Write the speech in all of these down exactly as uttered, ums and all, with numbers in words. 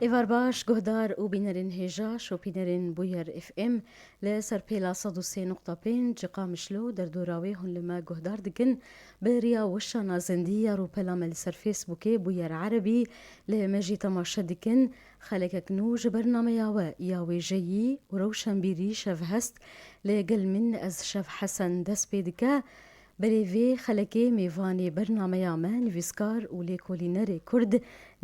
Êvar baş, guhdar û bînerên hêja, şopînerên Bûyer F M li ser pêla sed û sê nokta pênc Qamişlo derdora wê hûn li me guhdar dikin. Bi riya weşana zindî ya rûpela me li ser Facebookê Bûyer Erebî li me jî temaşe dikin. Xelekek nû ji bernameya we ya wêjeyî û rewşenbîrî şevhest li gel min ez Şev Hesen dest pê dike. Berê vê xelekê mêvanê bernameya me nivîskar û lêkolînerê Kurd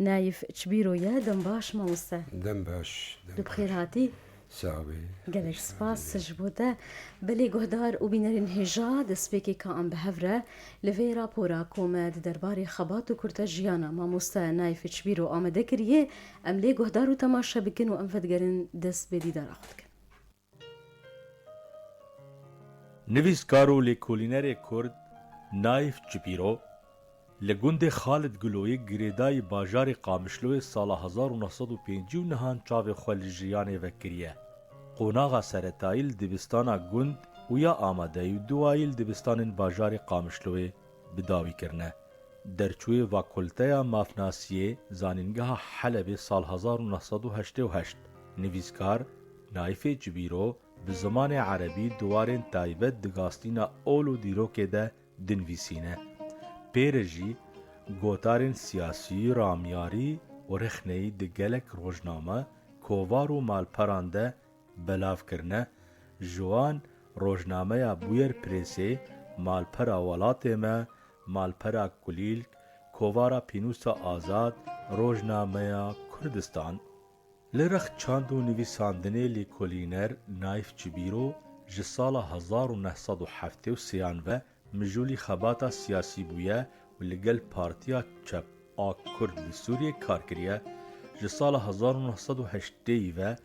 Nayîf Çibîro ye. Dem baş mamoste. Dem baş, dem Tu bi xêr baş. Hatî. Sax bî. Gelek spas ji bo te. Belê guhdar û bînerên hêja, destpêkê ka em bi hev re li vê rapora ku me di derbarê xebat û kurte jiyana mamoste Nayîf Çibîro amade kiriye, em lê guhdar û temaşe bikin û em vedigerin dest bê dîdara xwe dikin. Nivîskar û lêkolînerê Kurd Nayîf Çipîro li gundê Xalid Guloyê girêdayî bajarê Qamişloyê sala hezar û neh sed û pêncî û nehan çavê xwe li jiyanê vekiriye. Qonaxa seretayî li dibistana gund û ya amadeyî û duwayî li dibistanên bajarê Qamişloyê bi dawî kirine. Derçûyê Fakulteya Mafnasiyê Zanîngeha Helebê sal hezar û neh sed û heştê û heşt. Nivîskar Naîfê Cibîro bi zimanê erebî di warên taybet di gastîna ol û dîrokê de dinivîsîne. Pê re jî gotarên siyasî, ramyarî û rexneyî di gelek rojname, kovar û malperan de belav kirine. Ji wan rojnameya Bûyer Presê, Malpera Welatê Me, Malpera Kulîlk, Kovara Pînûsa Azad, Rojnameya Kurdistan. Li rex çand û nivîsandinê lêkolîner Naîf Cibîro ji sala hezar û neh sed û heftê û sêyan ve mijûlî xebata siyasî bûye û li gel Partiya Çep a Kurd li Sûriyê kar kiriye. Ji sala hezar û neh sed û heştê ve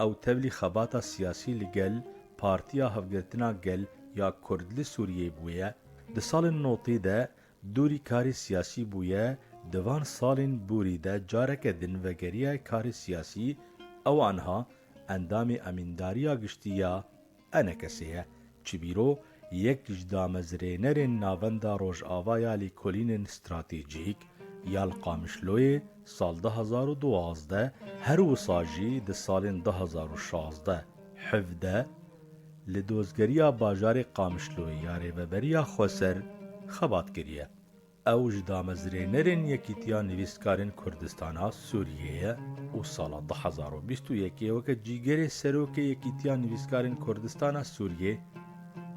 ew tevlî xebata siyasî li gel Partiya Hevgirtina Gel ya Kurd li Sûriyê bûye. Di salên notî de dûrî karê siyasî bûye, di van salên borî de careke din vegeriye karê siyasî, ew anha endamê Emîndariya Giştî ya ENKSê ye. Çibîro yek ji damezrênerên Navenda Rojava ya Lêkolînên Stratejîk ya li Qamişloyê sal du hazar û duwazdeh, her wisa jî di salên du hazar û şazdeh hevdeh li dozgeriya bajarê Qamişloyê ya Rêveberiya Xweser xebat kiriye. Ew ji damezrênerên Yekîtiya Nivîskarên Kurdistana Sûriyê ye û sala du hazar û bîst û yekê weke cîgerê serokê Yekîtiya Nivîskarên Kurdistana Sûriyê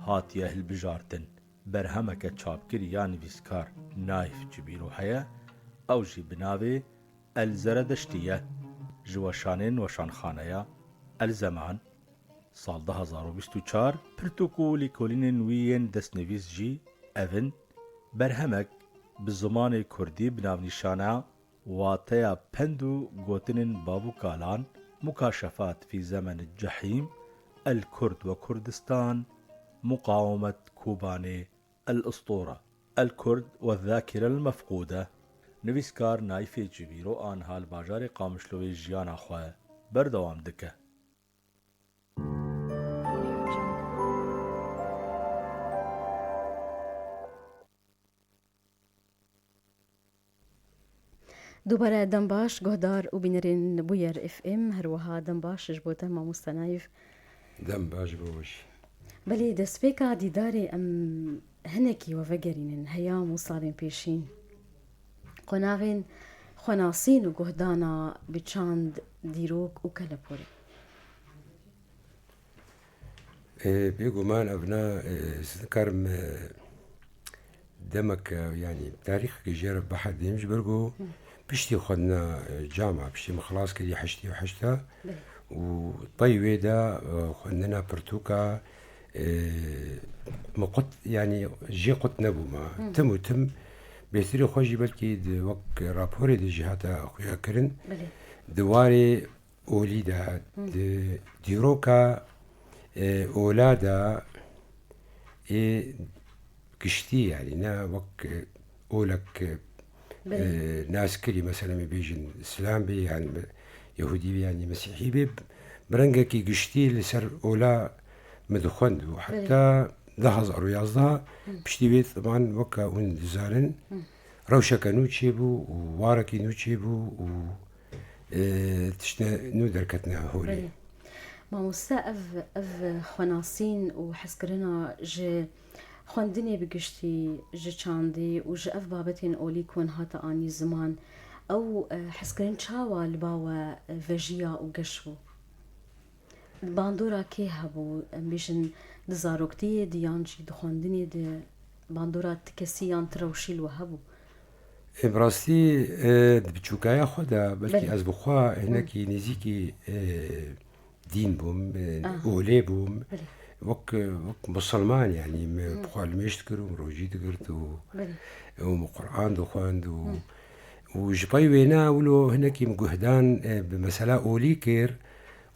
hatiye hilbijartin. Berhemeke çapkirî ya nivîskar Naîf Cibîro heye, ew jî bi navê El Zeredeştî ye. Ji weşanên weşanxaneya El Zeman, sal du hazar û bîst û çar, pirtûk û lêkolînên wî yên destnivîs jî ev in: Berhemek bi zimanê kurdî bi navnîşana Wateya pend û gotinên bav û kalan, Mukaşefat fî Zemenî Cehîm, El Kurd ve Kurdistan, Muqawemet Kobanê, El Istore, El Kurd ve Zakire El Mefqude. Nivîskar Naîfê Cibîro anha li bajarê Qamişloyê jiyana xwe berdewam dike. Dubare dem baş, guhdar û bînerên Bûyer F M, her wiha dem baş ji bo te mamoste Naîf. Dem baş bo we jî. Belê, destpêka dîdarê em hinekî we vegerînin heyam û salên pêşîn. Qonaxên xwenasîn û guhdana bi çand, dîrok û keleporê. Ê, bêguman evna, ê, ez nikarim, ê, demek, ê, yanî tarîxekê jê re bihedêm, ji ber ku Hı. piştî xwendina, ê, cama, piştî min xilas kiriye heştê û heşta Belê. û tey wê de, ê, xwendina pirtûka, ê, min qut, yanî jê qut nebûma. Hı. Tim û tim bêhtirê xwe jî belkî di wek raporê de jî hate xuya kirin. Belê. Di warê olî de, Hı. di dîroka, e, ola de ê giştî, yanî ne wek, e, olek, e, Belê. e, naskirî, mesela, me bêjin Îslam bê, yan Yehûdî bê, yan Mesîhî bê, bi rengekî giştî li ser ola min dixwend û Belê. heta du hazar û yazdeh Hı. piştî wê ziman weke hûn dizanin, Hı. rewşeke nû çêbû û warekî nû çêbû û e, tiştine nû derketine holê. Belê. Mamoste, ev, ev xwenasîn û hezkirina ji xwendinê bi giştî, ji çandî û ji ev babetên olî ku hate anî ziman, ew, e, hezkirin çawa li ba we, e, vejiya û geş bû? Bandora kê hebû? Em bêjin di zaroktiyê de yan jî di xwendinê de bandora ti kesî yan ti rewşî li we hebû? Ê, bi rastî, e, di biçûkaya xwe de belkî Belê. ez bi xwe Hı. hinekî nêzîkî, e, dîn bûm, e, Ah. olê bûm. Belê. Wek, wek musulman, yanî, me Hı. bi xwe limêj dikir û rojî digirt û, Belê. û min Quran dixwend û, Hı. û ji pey wêna wilo hinekî min guhdan, e, bi mesela olî kir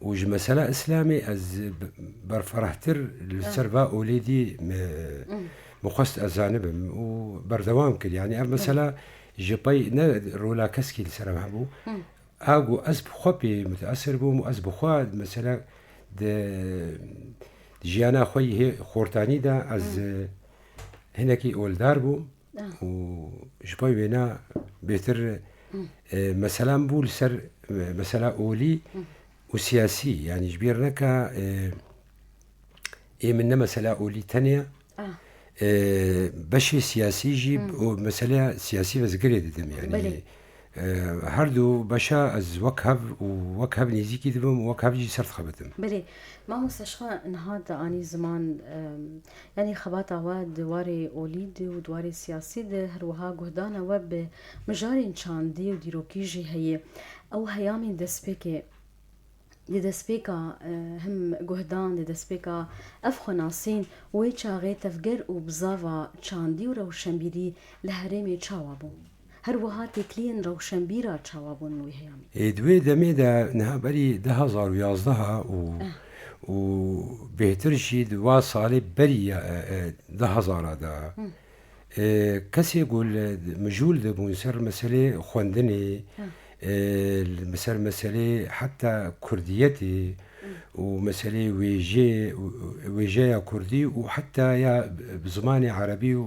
û ji mesela Îslamê ez b-, berferahtir li Ah. ser va olê dî me, Hı. min xwest ez zanibim û berdewam kir. Yanî ev Hı. mesela ji pey ne rola keskî li ser em hebû. Hı. A ku ez bi xwe pê muteesir bûm û ez bi xwe mesela di, di jiyana xwe yê xortanî de ez, Hmm. e, hinekî oldar bûm Ah. û ji pey wêna bêtir, Hmm. e, meselam bû li ser, e, mesela olî Hmm. û siyasî, yanî ji bîr neke, e, ê min ne mesela olî tenê ye. Ah. E, beşê siyasî jî Hmm. û meseleya siyasî ve ez girê didim, yanî, Belê. e, her du beşa ez wek hev û wek hev nêzîkî dibim û wek hev jî ser dixebitim. Belê. Mamoste, ji xwe niha te anî ziman, em, yanî xebata we di warê olî de û di warê siyasî de, her wiha guhdana we bi mijarên çandî û dîrokî jî heye. Ew heyamên destpêkê Di destpêka, e, him guhdan, di destpêka ev xwenasîn, wê çaxê tevger û bizava çandî û rewşenbîrî li herêmê çawa bû? Her wiha têkliyên rewşenbîra çawa bûn wî heyamî? Ê, di wê demê de niha berî du hezar û yazdeh û, Eh. û bêhtir jî di wa salê berî ya, e, e, du hezara de, Hı. E, kesê ku li mijûl de bûn ser meselê xwendinê, Ha. e, li ser meselê heta kurdiyetê Hı. û meselê wêjê-, wêjeya kurdî û heta ya bi zimanê erebî û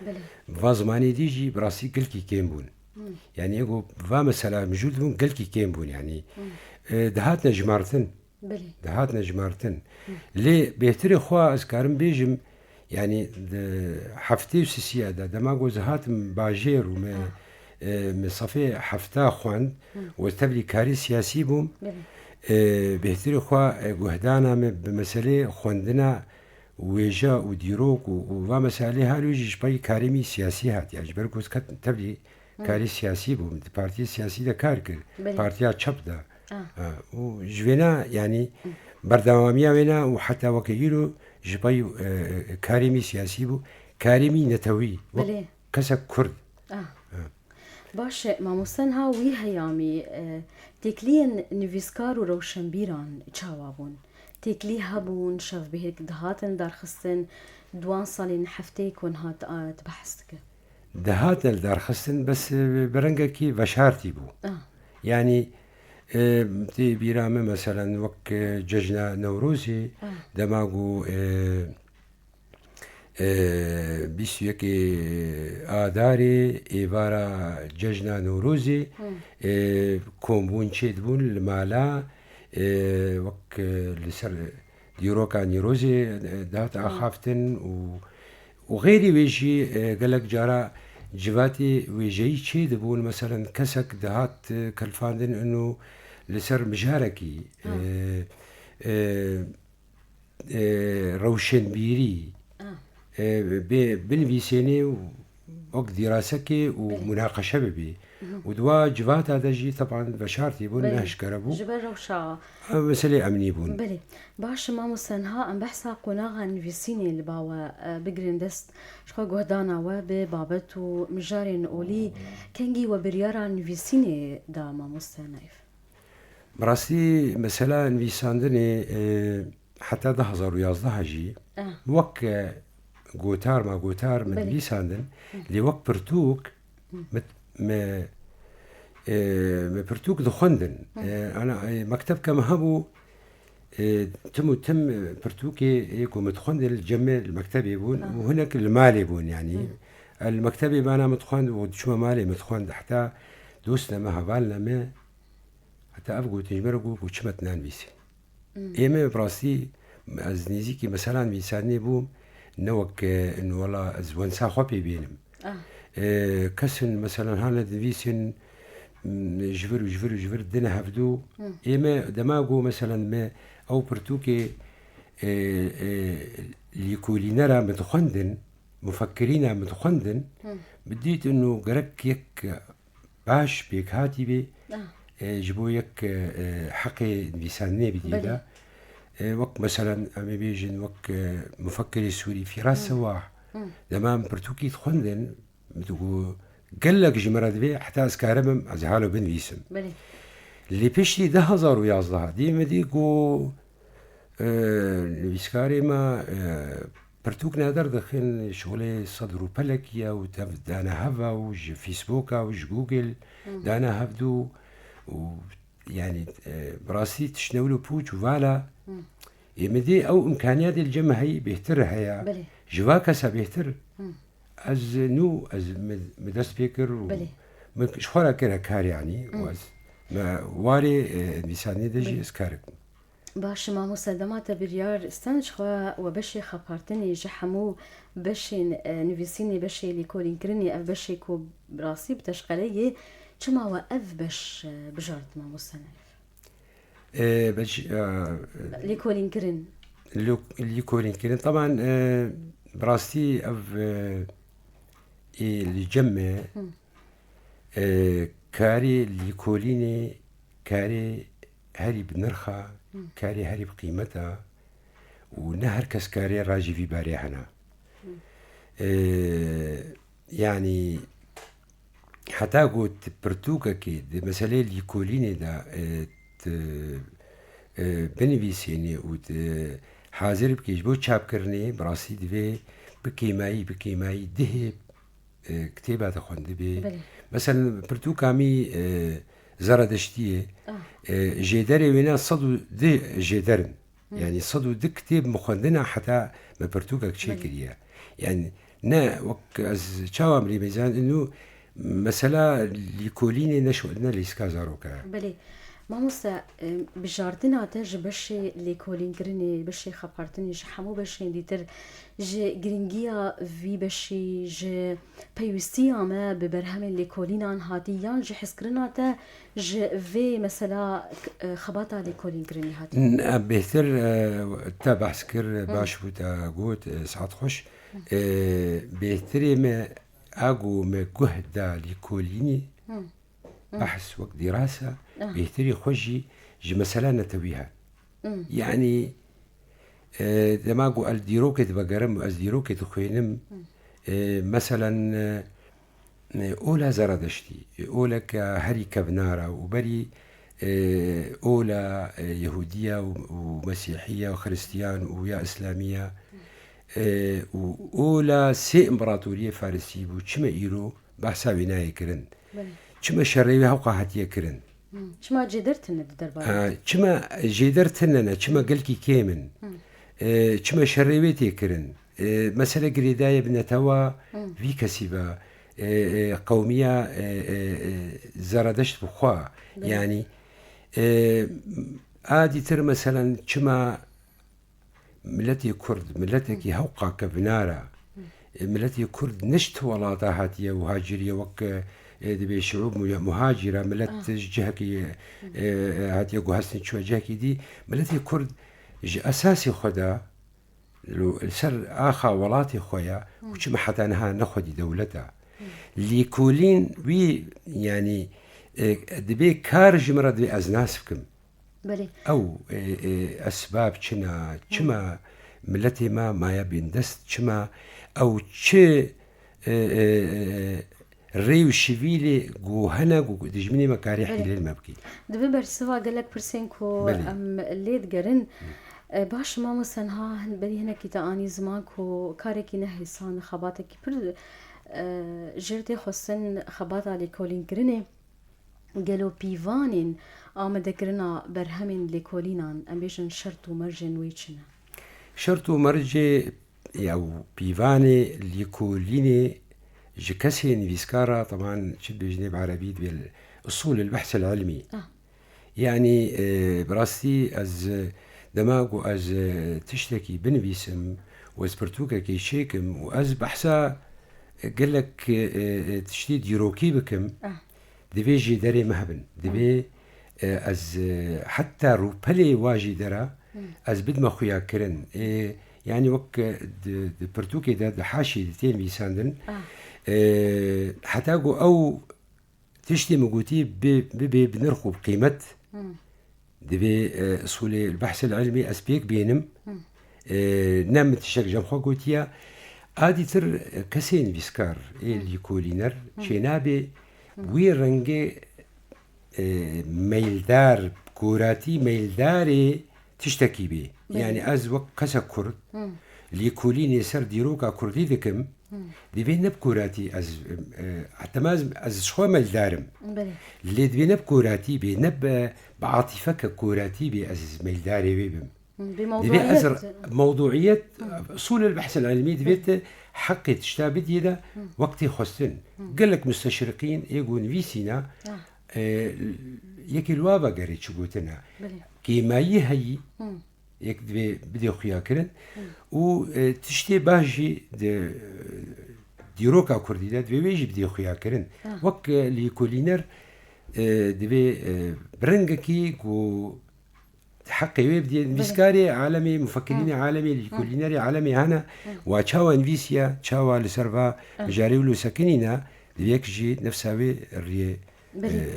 Belê. va zimanê dî jî bi rastî gelkî kêm bûn. Hı. Yanî ego va mesela mijûl dibûn gelkî kêm bûn yanî. Hı. E, dihatine jimartin. Belê. Dihatine jimartin. Hı. Lê bêhtirê xwe ez karim bêjim, yanî di heftê û sisiya de, dema ku ez hatim bajêr û me, Ha. e, me safê hefta xwend Hı. û ez tevlî karê siyasî bûm, Belê. e, bêhtirê xwe, e, guhdana me bi meselê xwendina wêje û dîrok û, û va meselê halê jî ji pey karê min siyasî hat. Ya ji ber ku ez ket tevlî Hı. karê siyasî bûm. Di partiyê siyasî de kar kir. Belê. Partiya çep de. Ah. Ha, û ji wêna, yanî, Hı. berdewamiya wêna û heta weke îro ji pey, e, karê min siyasî bû. Karê min netewî. Wek Belê. kesek Kurd. Ah. Ha. Baş e, mamoste, niha wî heyamî, e, têkliyên nivîskar û rewşenbîran çawa bûn? Têklî hebûn, şevbihêk dihatin darxistin, di wan salên heftê ku niha tu, a, tu behs dike? Dihat li darxistin, bes, e, bi rengekî veşartî bû. Ah. Yanî, e, tê bîra min, meselen, wek, e, cejna Newrozê, Ah. dema ku, e, e, bîst û yekê Adarê, êvara cejna Newrozê, Hmm. e, kombûn çêdibûn li mala, e, wek, e, li ser dîroka Nîrozê, e, dihat Hmm. axaftin û, û xeyrî wê jî, e, gelek cara civatê wêjeyî çêdibûn. Meselen, kesek dihat, e, kelfandin û li ser mijarekî, Hmm. e, e, e, rewşenbîrî, Ah. e, bê binivîsênê û wek dîrasekê û Belê. munaqeşe bibî. Mhm. Û di wa civata de jî, teban, veşartî bûn, Belê. ne eşkere bû. Ji ber rewşa Ev meselê emnî bûn. Belê. Baş e, mamoste, niha em behsa qonaxa nivîsînê li ba we, e, bigirin dest. Ji xwe guhdana we bi babet û mijarên olî, kengî we biryara nivîsînê da, mamoste Naîf? Bi rastî mesela nivîsandinê, e, heta du hezar û yazdeh jî Ah. wek, e, gotar ma gotar min Belê. nivîsandin, Hı. lê wek pirtûk Hı. me, me, e, me pirtûk dixwendin. Hı. E, ana, e, mektebke me hebû, e, tim û tim, e, pirtûkê, e, ku me dixwendin li cem me li mektebê bûn Ah. û hinek li malê bûn, yanî. Hı. E, li mektebê bana me dixwend û diçûme malê me dixwend. Heta dostine me, hevalne me, Heta ev gotin ji me re got, got, "Çima tu nanivîsî?" Ê me bi rastî, ez nêzîkî mesela nivîsandinê bûm, ne wek, e, in wela ez wensa xwe pê bênim. E, kesin mesela hane dinivîsin, m, ji vir û ji vir û ji vir dine hevdû. Ê me dema got mesela me ew pirtûkê, e, e, lîkolînera min dixwendin, mufekkirîna min dixwendin, bi dît inu gerek yek baş pêkhatî bê, e, ji bo yek, e, e, heqê nivîsandinê bidî de. E, wek meselen, em ê bêjin, wek, e, mufekkirê Sûrî Fîras Sewah. Dema em pirtûkî dixwendin, min digot, gelek ji min re divê, heta ez karibim, ez halo binivîsim. Belê. Lê piştî du hezar û yazdeh dî min dî ku, e, nivîskarê me, e, pirtûk ne derdixin, şixulê sed rûpelekî ye û tev dane hev e û ji Facebooka û ji Google dane hevdû û, yanî, e, bi rastî tişt ne wilo pûç û vala. Ê min dî ew imkaniyatê li cem me heyî bêhtir heye. Belê. Ji va kesa bêhtir. Ez nû, ez mi, mi dest pê kir û Belê. min ji xwe re kire kar, yanî, û ez me warê, e, nivîsandinê de jî Belê. ez kar dikim. Baş e, mamoste, dema te biryar stand ji xwe we beşê xepartinê ji hemû beşên, e, nivîsînê, beşê lêkolînkirinê, ev beşê ku bi rastî bi teşqele yê, çima we ev beş, e, bijart, mamoste Naif? E, beş, e, Lêkolînkirin. Lêk-, lêkolînkirin. Teban, e, bi rastî ev, e, ê li cem me, Hı. e, karê lêkolînê, karê herî bi nirx e, Hı. karê herî bi qîmet e û ne her kes karê rajî vî barê hene. Hı. E, yanî, heta ku tu pirtûkekê di meseleyê lîkolînê de, e, tu, e, binivîsînî û tu hazir bikî ji bo çapkirinê, bi rastî divê bi kêmayî, bi kêmayî dihê, e, kitêba te xwendibê. Belê. Meselen, pirtûka mî, e, Zeradeştiyê, Ah. e, jêderê wêne sed û du jêder in. Hı. Yanî sed û du kitêb min xwendina heta me pirtûkek Belê. çêkiriye. Yanî ne wek ez çawa mirî mêzan inu mesela lîkolînê ne şo-, ne lîska zaroka. Belê. Mamoste, e, bijartina te ji beşê lêkolînkirinê, beşê xepartinê, ji hemû beşên dîtir, ji girîngiya vî beşî, ji pêwîstiya me bi berhemên lêkolînan hatî yan ji hezkirina te ji vê mesela, e, xebata lêkolînkirinê hatî? N-, bêhtir, e, te behs kir, Hı. baş bû te got, e, saet xweş. Hı. E, bêhtirê me, a ku me guh da lêkolînê, Hı. Hı. behs wek dîrasa, Ah. bêhtirî xwe jî ji mesela netewî hat. Hı. Yanî, e, dema ku ez dîrokê divegerim û ez dîrokê dixwînim, Hı. e, meselen, e, e, ola Zeradeştî, e, oleke herî kevnar e û berî, e, ola, e, Yehûdiya û, û Mesîhiya û Xiristiyan û ya Îslamiya, e, û ola sê împaratoriyê Farisî bû. Çima îro behsa wê nayê kirin? Belê. Çima şerê wê hewqa hatiye kirin? Hı. Çima cêder tune di derbarê? E, çima jêder tune ne? Çima gelkî kêm in? Hı. E, çima şerê wê tê kirin? E, mesele girêdayê bi netewa Hı. vî kesî ve, e, e, qewmiya, e, e, e, Zeradeşt bi xwe. Belê. Yanî, e, a dîtir meselen çima miletê Kurd, miletekî Hı. hewqa kevnar e. Hı. E, miletê Kurd ne ji tu welata hatiye û haciriye wek, e, dibê şiûb mu-, muhacîra, milet Ah. ji cihekî, e, e, hatiye guhestin çûye cihekî dî. Miletê Kurd ji esasê xwe de li, li ser axa welatê xwe ye û Hı. çima heta niha ne xwedî dewlet e. Hı. Lêkolîn wî, yanî, e, dibê kar ji min re divê ez nas bikim. Belê. Ew, e, e, esbab çi ne? Hı. Çima miletê me maye bindest? Çima ew çi, e, e, e, rê û şivîlê ku hene ku dijminê me karê Belê. hîlê li me bikî? Di vê bersiva gelek pirsên ku Belê. em lê digerin. Hı. E, baş, mamoste, niha hin-, berî hinekî te anî ziman ku karekî ne hêsan, xebatekî pir, e, jêr tê xwestin xebata lêkolînkirinê. Gelo pîvanên amadekirina berhemên lêkolînan, em bêjin şert û mercên wê çi ne? Şert û mercê ya û pîvanê lêkolînê ji kesê nivîskar re, teban çi dibêjinê bi erebî dibê usûl el behs el ilmî. Ah. Yanî, e, bi rastî ez, e, dema ku ez, e, tiştekî binivîsim û ez pirtûkekê çêkim û ez behsa, e, gelek, e, e, tiştê dîrokî bikim, Ah. divê jêderê me hebin. Divê, e, ez, e, heta rûpelê wa jêdera Hmm. ez bidime xuyakirin. E, yanî wek, e, di, di pirtûkê de, di haşî de tê nivîsandin. Ah. E, heta ku ew tiştê min gotî bi, bibe bi nirx û bi qîmet, Hmm. divê, e, usulê behsel ilmî ez pêk bênim. Hmm. E, ne min tiştek ji xwe gotiye. A dîtir, e, kesê nivîskar, ê Hmm. lîkolîner, Hmm. çênabê Hmm. wî rengê, e, meyldar, koratî meyldar ê tiştekî bê. Belê. Yanî ez wek kesek Kurd, Hmm. lîkolînê ser dîroka Kurdî dikim, Hmm. divê ne bi koratî ez, e, heta ez, ez ji xwe meyldar im. Belê. Lê divê ne bi koratî bê, ne bi, bi atîfeke koratî bê ez meydarê wê bim. Hmm, bi Divê ez mewduiyet. r-, mewduiyet, Hmm. usul el behs el ilmî divê Hmm. te heqê tişta bidiyê de Hmm. wek tê xwestin. Hmm. Gelek musteşriqîn ê ku nivîsîne, Ah. e, yekê li wa vegerê çi gotine. Belê. Kêmayî heyî, Hmm. yek divê bidê xuyakirin Hmm. û, e, tiştê baş jî di, e, dîroka Kurdî de divê wê jî bidê xuyakirin. Ah. Wek, e, lîkolîner, e, divê, e, bi rengekî ku heqê wê bidê. Belê. Nivîskarê alemê, mufekirînê Hmm. alemê, Hmm. lîkolînerê alemê hene, Hmm. wa çawa nivîsiye, çawa li ser va Ah. mijarê wilo sekinîne, divê yek jî nefsa wê riyê, Belê. e,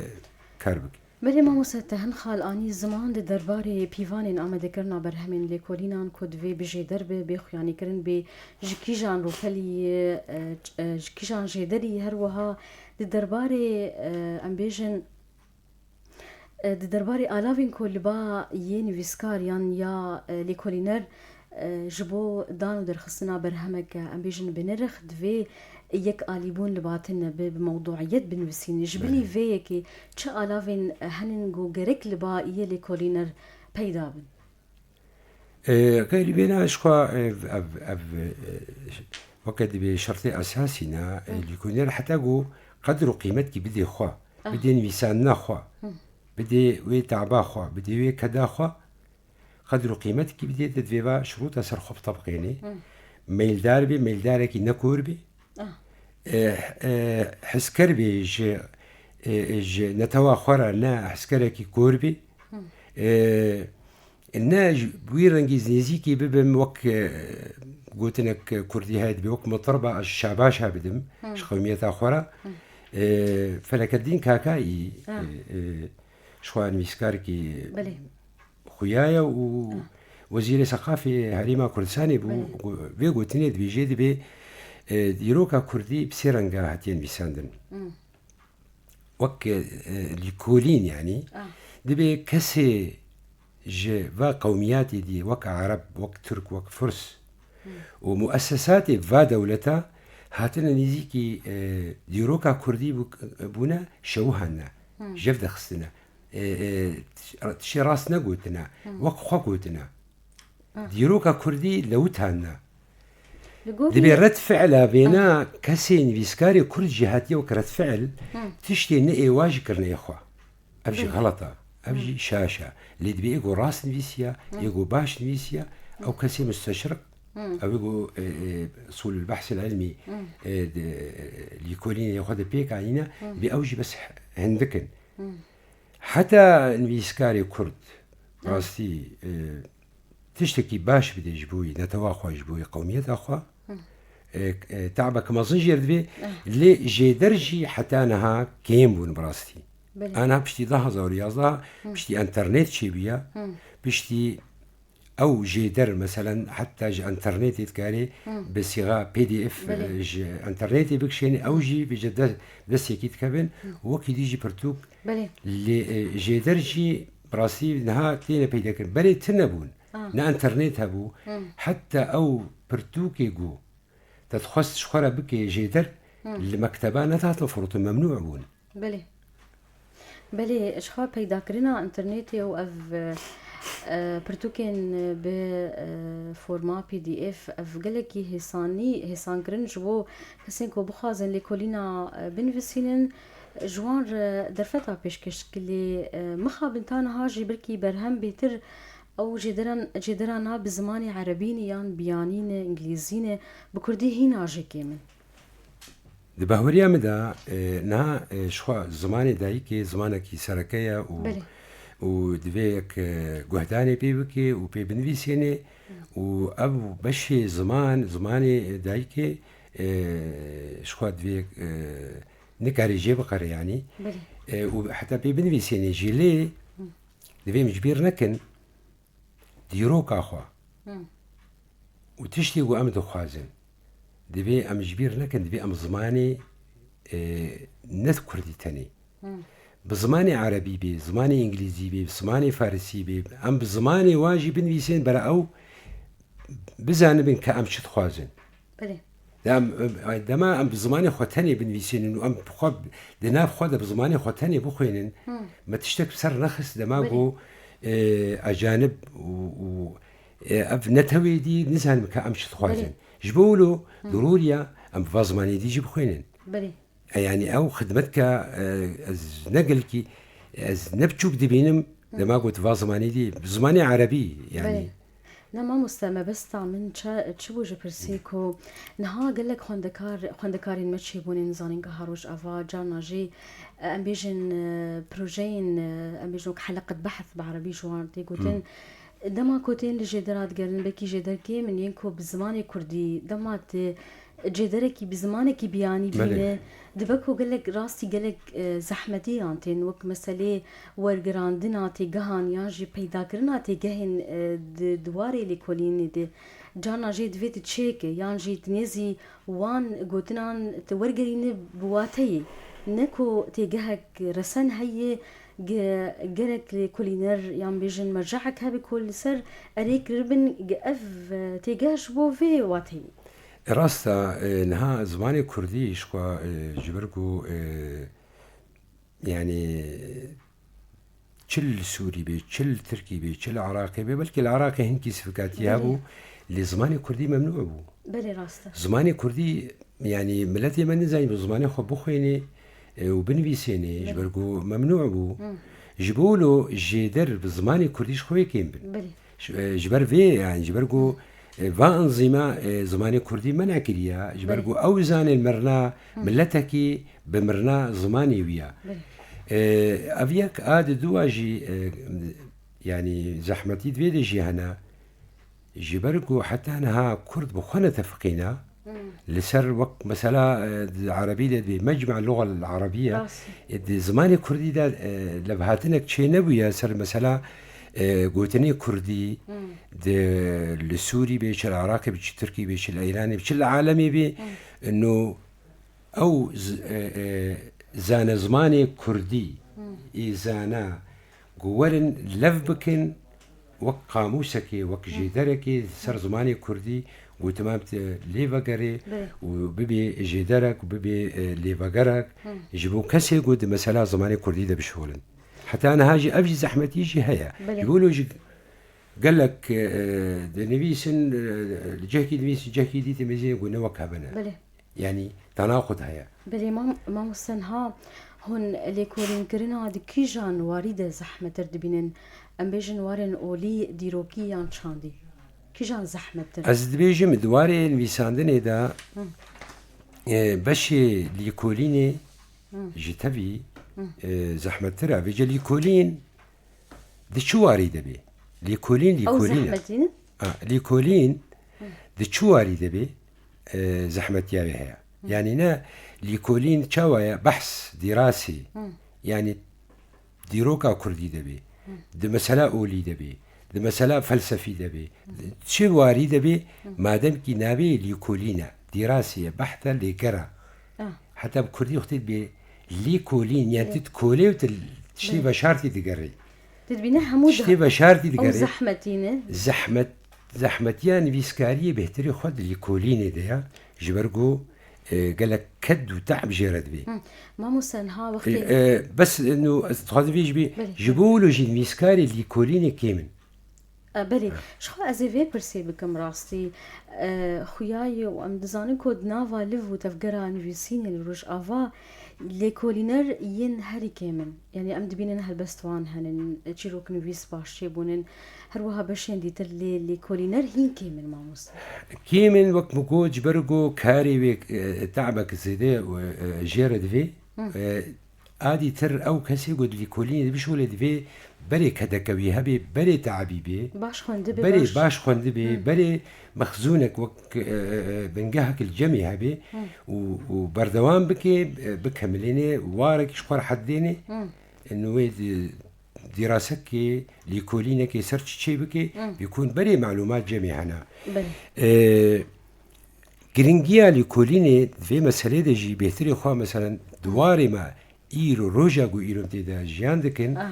kar bike. Belê mamoste, te hin xal anî ziman di derbarê pîvanên amadekirina berhemên lêkolînan ku divê bi jêder be, bê xuyanîkirin, bê ji kîjan rûpelî, e, ç-, e, ji kîjan jêderî, her wiha di derbarê, e, em bêjin, e, di derbarê alavên ku li ba yê nivîskar yan ya, e, lêkolîner, e, ji bo dan û derxistina berhemeke, em bêjin, bi nirx divê yek alîbûn li ba tune be, bi mewduiyet binivîsîne. Ji binî Belê. vê yekê çi alavên, e, henin ku gerek li ba yê lêkolîner peyda bin? E, xeyrî vê ne ji xwe, e, ev, ev, e, weke divê şertê esasî ne, e, Hı. lîkolîner heta ku qedr û qîmetkî bidê xwe, Ah. bidê nivîsandina xwe, Hı. bidê wê taba xwe, bidê wê keda xwe, qedr û qîmetkî bidê, te divê va şirûta ser xwe bitebiqênê. Hı. Meyldar bê, meyldarekî ne kor bê. Ah. E, e, hizker bê ji, e, ji netewa xwe re, ne hizkerekî kor bê. Hı. E, ne ji wî rengî nêzîkî bibim wek, e, gotinek kurdî heye dibê wek mitirba ez şabaş he bidim Hı. ji qewmiyeta xwe re. Hı. E, Felekeddîn Kakayî, Ha. e, e, ji xwe nivîskarkî Belê. xuya ye û Ha. Wezîrê Seqafê Herêma Kurdistanê bû. Belê. Go-, vê gotinê dibêje dibê, e, dîroka kurdî bi sê renga hatiye nivîsandin. Hı. Wek, e, lîkolîn, yanî, Ah. dibê kesê ji va qewmiyatê dî, wek Ereb, wek Tirk, wek Firs Hmm. û muessesatê va dewleta hatine nêzîkî, e, dîroka kurdî bû-, bûne, şewihandine, Hmm. jev dixistine. E, e, tiştê rast negotine, Hmm. wek xwe gotine. Ah. Dîroka kurdî lewitandine. Li gorî Dibê red fi'la vêna Ah. kesê nivîskarê kurd jî hatiye wek red fi'l, Hmm. tiştê ne ê wa jî kirine ê xwe. Ev jî Belê. xelet e. Ev Hmm. jî şaş e. Lê dibê ê ku rast nivîsiye, Hmm. ê ku baş nivîsiye, ew kesê musteşriq, Hmm. ew ê ku, e, e, usulul behsil ilmî, Hmm. e, di, e, lîkolînê xwe de pêk anîne, Hmm. dibê ew jî bes hindik in. Hmm. Heta nivîskarê kurd, Hmm. rastî, e, tiştekî baş bidê ji bo wî netewa xwe, ji bo wî qewmiyeta xwe, Hı. e, e, te'beke mezin jê re divê, Eh. lê jêder jî heta niha kêm bûn bi rastî. Belê. Ana piştî du hazar û yazdeh, Hı. piştî enternet çêbûye, Hı. piştî ew jêder, meselen, heta ji enternetê dikarê Hı. bi sîxa P D F, Belê. e, ji enternetê bikişêne, ew jî bi de-, destêkî dikevin, Hı. wekî dî jî pirtûk. Belê. Lê, e, jêder jî bi rastî niha têne peydakirin. Berê tune bûn. Ah. Ne enternet hebû. Hmm. Heta ew pirtûkê ku te dixwest ji xwe re bikê jêder, Hmm. li mekteba nedatin firotin, memnû bûn. Belê. Belê, ji xwe peydakirina înternetê û ev, e, pirtûkên bi, e, forma P D F, ev gelekî hêsanî, hêsankirin ji bo kesên ku bixwazin lêkolîna, e, binivîsînin, Ji wan re derfeta pêşkêşkirî, e, mixabin ta niha jî belkî berhem bêtir ew jêderan, jêderan na bi zimanê erebî ne yan biyanî ne, îngilîzî ne, bi kurdî hîna jê kêm in. Di bahweriya min de, e, niha, e, ji xwe zimanê dayikê zimanekî sereke ye û, Belê. û divê yek, e, guhdanê pê bike û pê binivîsênê û ev beşê ziman, zimanê dayikê, e, ji xwe divê yek, e, nikarê jê biqere yanî. Belê. E, û heta pê binivîsênê jî lê Hı. divê em ji bîr nekin dîroka xwe. Hı. Û tiştê ku em dixwazin, divê em ji bîr nekin, divê em zimanê, e, ne kurdî tenê. Hı. Bi zimanê erebî bê, zimanê îngilîzî bê, bi zimanê farisî bê, em bi zimanê wan jî binivîsên bera ew bizanibin ke em çi dixwazin. Belê. Em, em, dema em bi zimanê xwe tenê binivîsînin û em bi xwe di nav xwe de bi zimanê xwe tenê bixwînin, Hmm. me tiştek bi ser nexist dema Belê. ku, e, ecanib û, û, e, ev netewê dî nizanim ke em çi dixwazin. Belê. Ji bo wilo Hmm. dirûriya em bi va zimanê dî jî bixwînin. Belê. E, yanî ew xidmet ke, e, ez ne gelkî, ez ne biçûk dibînim, Hmm. dema ku tu va zimanê dî, bi zimanê erebî, yanî. Belê. Ne mamoste, mebesta min çi, çi bû ji pirsê ku niha gelek xwendekar, xwendekarên me çêbûne zanîngeha Rojava, carna jî, e, em bêjin, e, projeyên, e, em bêjin wek heleqet behs bi erebî ji wan tê gotin. Hmm. Dema ku tên li jêdera digerin, belkî jêder kêm in yên ku bi zimanê kurdî, dema tu cêderekî bi zimanekî biyanî Belê. bîne, dibe ku gelek rastî gelek, e, zehmetî yan tên, wek meselê wergerandina têgehan yan jî peydakirina têgehên, e, di, di warê lêkolînê de. Carna jê divê tu çêke yan jî tu nêzî wan gotinan tu wergerîne bi wateyê. Ne ku têgehek resen heye, ge-, gerek lêkolîner yan bêjin mercehek hebe ku li ser erê kiribin, ge-, ev, e, têgeh ji bo vê wateyê. Rast e, e, niha zimanê kurdî ji xwe, e, ji ber ku, e, yanî çi li Sûrî bê, çi li Tirkî bê, çi li Iraqê bê, belkî li Iraqê hinkî sifikatî Belê. hebû, lê zimanê kurdî memnû bû. Belê, rast e. Zimanê kurdî, yanî miletê me nizanî bi zimanê xwe bixwînê, e, û binivîsênê, ji Belê. ber ku memnû bû. Hı. Ji bo wilo jêder bi zimanê kurdî ji xwe yê kêm bin. Belê. Ji, e, ji ber vê, yanî ji ber ku, e, va enzîma, e, zimanê kurdî mena kiriya, ji ber Belê. ku ew zanên mirina Hı. miletekî bi mirina zimanê wî ya. Belê. E, ev yek a di dû a jî, e, yanî zehmetî di vê de jî hene. Ji ber ku heta niha kurd bi xwe netefiqîne, Hmm. li ser wek mesela, e, di erebî de dibê mecme lugal erebiye, Rast. e, di zimanê kurdî de, e, levhatinek çê nebûye ser mesela, e, gotinê kurdî, Hmm. di li Sûrî bê, çi li Iraqê bê, çi Tirkî bê, çi li Îranê bê, çi li alemê bê, Hmm. no ew z-, e, e, zane zimanê kurdî, Hmm. ê zana ku werin lev bikin, wek qamûsekê, wek Hı. jêderekê ser zimanê kurdî, gotiman te lê vegerê Belê. û bibê jêderek û bibê, e, lêvegerek. Hı. Ji bo kesê ku di mesela zimanê kurdî de bişolin. Heta niha jî ev jî zehmetî jî heye. Belê. Ji bo lo jî gelek, e, dinivîsin, e, li cihekî dinivîsin, cihekî dî dimêzî ku ne wek hev in e. Belê. Yanî tenaqud heye. Belê mam-, mamoste niha hûn lêkolînkirina di kîjan warî de zehmettir dibînin? Em bêjin warên olî, dîrokî yan çandî? Kîjan zehmettir? Ez dibêjim di warê nivîsandinê de, Hı. e, beşê lêkolînê Hı. ji tevî, Hı. e, zehmettir e. Vêce lêkolîn di çi warî de bê? Lêkolîn, Ew lêkolîn e. zehmetî ne? A, lêkolîn Hı. di çi warî de bê, e, zehmetiya wê heye. Hı. Yanî ne lêkolîn çawa ye? Behs, dîrasî. Hı. Yanî dîroka kurdî de bê. Hı. Di mesela olî de bê. Di mesela felsefî de bê. Hı. Di çi warî de bê, Hı. madem kî navê lêkolîn e, dîrasî ye, behs e, lêger e. Ah. Heta bi kurdî wextê dibê lêkolîn, yani Lê- tu dikolê û tu tiştê Belê. veşartî digerî. Tu dibîne hemû Tiştê zeh-, veşartî ew digerî. zehmetî ne. Zehmet, zehmetiya nivîskariyê bêhtirî xwe di lêkolînê de ya. Ji ber ku, e, gelek ked û te'b jê re dibê. Hı. Mamoste, niha E, wextê e, bes, no, ez dixwazim vê jî bê, Belê. ji bo wilo jî nivîskarê lêkolînê kêm in. E, belê, ji xwe ez ê vê pirsê bikim rastî. E, xuya ye û em dizanin ku di nava liv û tevgera nivîsînê li Rojava lêkolîner yên herî kêm in. Yanî em dibînin helbestvan henin, çîroknivîs baş çêbûnin, her wiha beşên dîtir lê lêkolîner hîn kêm in, mamoste. Kêm in, wek min got, ji ber ku karê wê, e, te'bek zêde, e, e, jê re divê, Hı. e, A dîtir ew kesê ku di lêkolînê de bişolê divê berê kedeke wî hebe, berê te'bî bê, Baş xwendibê, berê baş. baş xwendibê, Hı. berê mexzûnek wek, e, e, e, bingehek li cemê hebe Hı. û, û berdewam bike, e, bikemilêne, warekî ji xwe re hedêne, Hı. in wê di, dîrasekê, lêkolînekê ser çi çê bike, Hı. bê ku berê malûmat cemê hene. Belê. E, Giringiya lêkolînê di vê meselê de jî bêhtirê xwe, meselen, di warê me îro, roja ku îro em tê de jiyan dikin, Ah.